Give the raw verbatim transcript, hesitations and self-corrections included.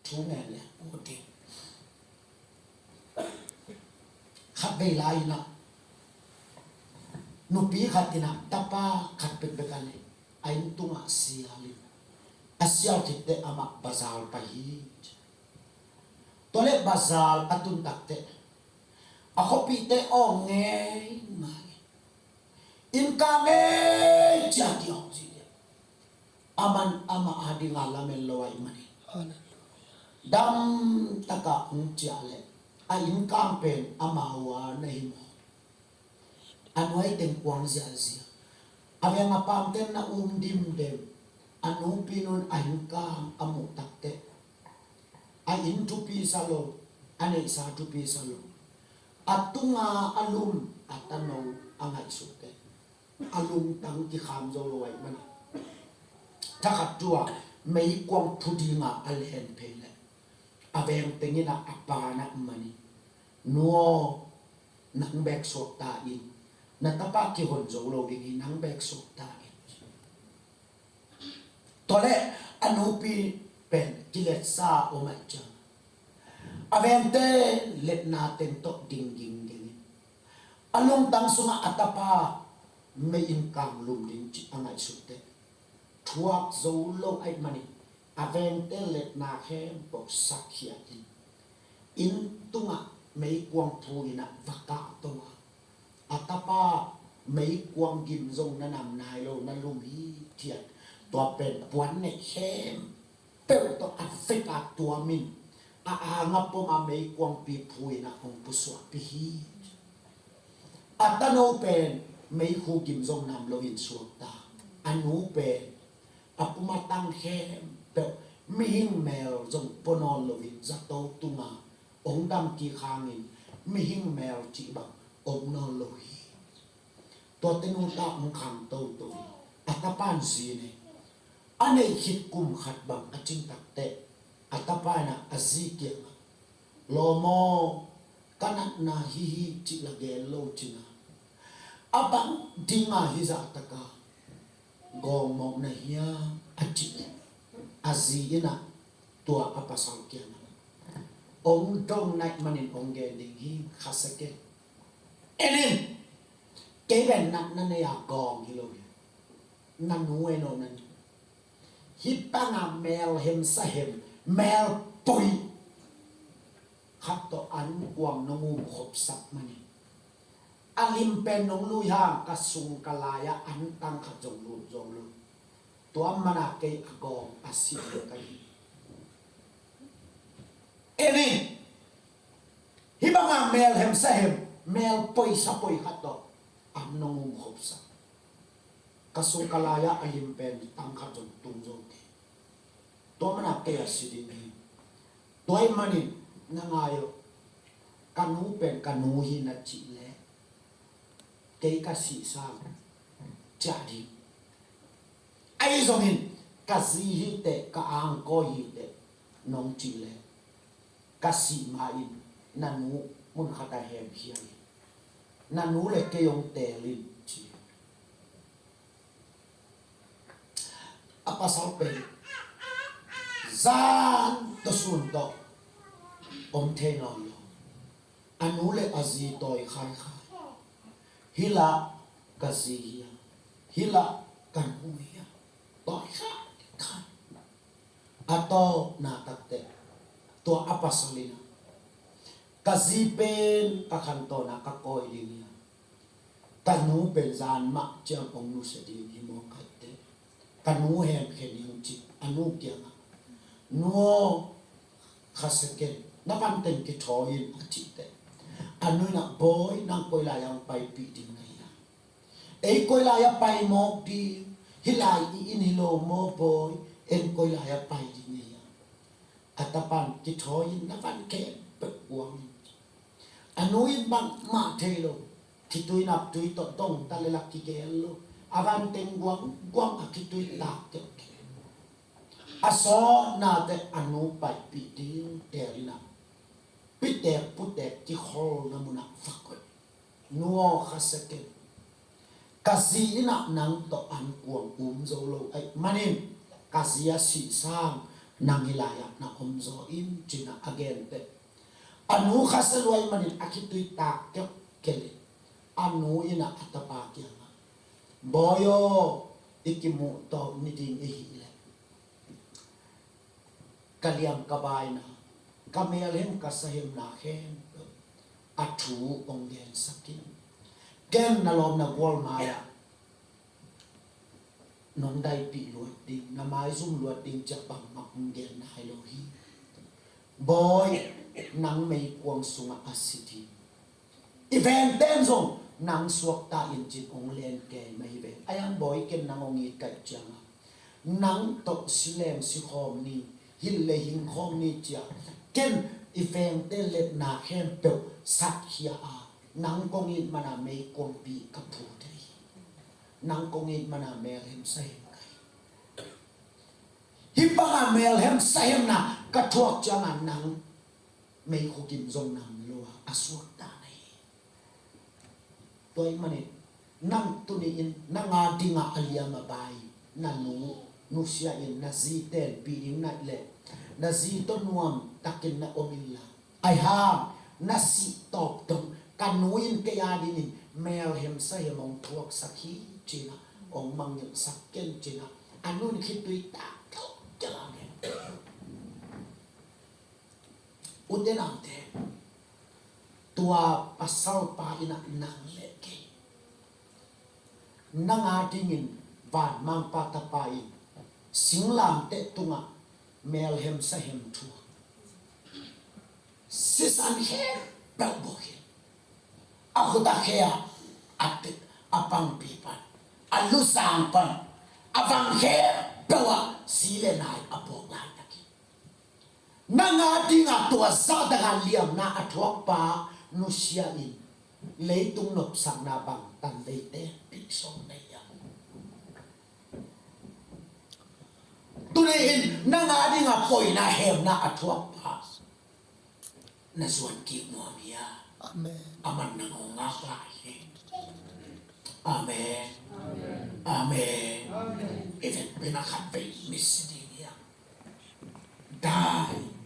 thu ngen le, ute. Khat vei lai-in ah, nupi khat in ah tapa khat bekbek a nei, a inn tungah sial in, a sial khit teh amah bazar pai hi. Tua leh bazar a tun tak teh, a khuapihte awng ngeingai, inn kang ngei ciang ki awng zihziah. Aman amah a dingin lamen lo ahih manin, dam takin hong ciah leh, a inn kang pen amau a na hi mawk. A nuai teng kuang ziahziah. A veng a paamte na um dimdem. A nupi in a inn kang a muh tak teh, a inn thupi sa lo, a neihsa thupi sa lo. A tunga a lum a tano a ngaihsut teh, a lungtang kikham zo lo ahih manin, thakhat tu-a meikuang phu dingin a len phei leh, a veng teng in ah a pa na om manin, "Nu aw, nang bek suak ta in, na tapa kihon zo lo ding hi, nang bek suak ta in." Tua leh a nupi pen kiletsa om ahih ciang, a vengte letna teng tawh ding gingging in, a lungtang sungah a tapa mei inn kang lum ding cih a ngaihsut teh, thuak zo lo ahih manin, a vengte letna khempeuh sakhiat in, inn tungah meikuang phu in ah va kahto a, a tapa meikuang gim zong na nam nai lo, na lum hithiat. Tua pen puan neih khempeuh tawh a vek a tuam in, a ang a pom a meikuangpi phu in ah hong pusuahpih hi. A tano pen meikhu gim zong nam loin suakta. A nu pen a pum a tang khempeuh mihing mel zong pua nawn loin zato tunga hong dam kik hangin, mihing mel cih bang om nawn lo hi. Tuate nungta hong khang toto in, a tapa in zi nei. A neih khit kum khat bang a cin tak teh, a tapa in ah a zi kiangah, "Lawm aw, ka natna hi hi cih la gen lo cin a, a bang dinga hih zah taka gawng mawk na hiam?" a cih leh, a zi in ah tua a pasal kiangah, "Hong dong na hih manin hong gen ding hi, khasia ken. En in, kei pen natna nei a gawng hi lo hi. Na nu en aw, na nu. Hih banga mel hem sa hem, mel poi khat tawh an kuang nong um khopsak manin, a lim pen nong lui hang ka sung ka lai-ah an tang khat zong lut zo lo. Tua mana kei a gawng a si ding ka hi. En in, hih banga mel hem sa hem, mel poi sa poi khat tawh an nong um khopsak. Ka sung ka lai-ah a lim pen tang khat zong tung zo kei. Tua mana kei a si ding hi. Tua ahih manin na ngai aw, ka nu pen ka nu hi na cih leh, kei ka sih sang ciah ding. Ahi zongin ka zi hi teh, ka angkawi hi teh nong cih leh, ka sih ma-in na nu mun khat ah hemkhia in, na nu le kei hong teel in," ci. A pasal pen zan tawh sun tawh om thei nawn lo. A nu le a zi tawi khaikhai. "Hih lah ka zi hi a, hih lah ka nu hi a," tawi khaikhai. A tawpna tak teh, tua a pasal in ah, "Ka zi pen ka khantawn a ka kawi ding hi a, ka nu pen zan mah ciang hong nusia ding hi maw ka cih teh, ka nu hemkhia ning," ci a nu kiangah. "Nu aw, khasia ken, na van teng kithawi in," a cih teh, a nu in ah, "Bawi, nang koi lai-ah hong paipih ding na hi a? Ei koi lai-ah pai mawk ding, hih lai i inn hi lo maw bawi, en koi lai-ah pai ding na hi a?" A tapa in, "Kithawi in, na van khempeuh guang in," ci. A nu in bangmah thei lo, khitui naptui tawh dong ta leh lah kigel lo, a van teng guangguang a khitui tak teh, a sawtna teh a nu paipih ding teel in ah, pitek putek kikholna mun ah va koih. "Nu aw, khasia ken, ka zi in ah nang tawh an kuang um zo lo ahih manin, ka zi a sih sang Nang hih lai-ah na om zaw in, ci-in a gen teh, a nu khasia lua ahih manin a khitui tak keuh kei leh, a nu in a tapa kiangah, "Bawi aw, i kimuh tawp ni ding i hih leh, ka liam ka baina, ka melhem ka sahemna khempeuh a thu hong gensak in. Ken na lawmna gual mai-ah nong daipih luat ding, na maizum luat ding ciang bangmah hong gen nai lo hi. Bawi, nang meikuang sungah a sit in. I vengte'n zong nang suakta in," ci-in hong len kei mai hi ve. "Ahi hang bawi, ken nang hong it ka hih ciangah nang tawh si leng si khawm ni, hilh leh hing khawm ni," ci-a ken i vengte letna khempeuh satkhia a, nang kong it man a meikuangpi ka phu thei hi. Nang kong it man a melhem sahem ka hi. Hih bang a melhem sahemna ka thuak ciangah nang meikhu kim zong nam lo a, a suakta na hi. Tua ahih manin nang tuni-in nang a dingah a liam a bai na nu nusia in, na zi tenpih ding na hih leh, na zi tawh nuamtakin na om inla, ahi hang na sih tawp dong ka nu in kei a dingin melhem sahem hong thuaksak hi, ci-in a hong mangngilhsak ken, ci-in a, a nu in khitui tak keuh kei a gen. Ute naute, tua pasalpa in a nang le kei, nang a dingin Vanmangpa Tapa in singlamteh tungah melhem sahem thuak, sisan khempeuh buak in, a khut a khe ah, a tit, a pangpi pan, a luzang pan, a vang khempeuh ah si le nai a buak laitak hi. Nang a dingah tua zahtak a liamna a thuakpa nusia in, leitung nopsakna bangtan ding tenpih sawm na hi a. Tuni-in nang a dingah poina hemna a thuakpa na zuan kik nuam hi a. Amen. Aman nang hong ngak lai hi. Amen. Amen. Amen. Amen. I vekpi-in a khatvei misi ding hi a. Dai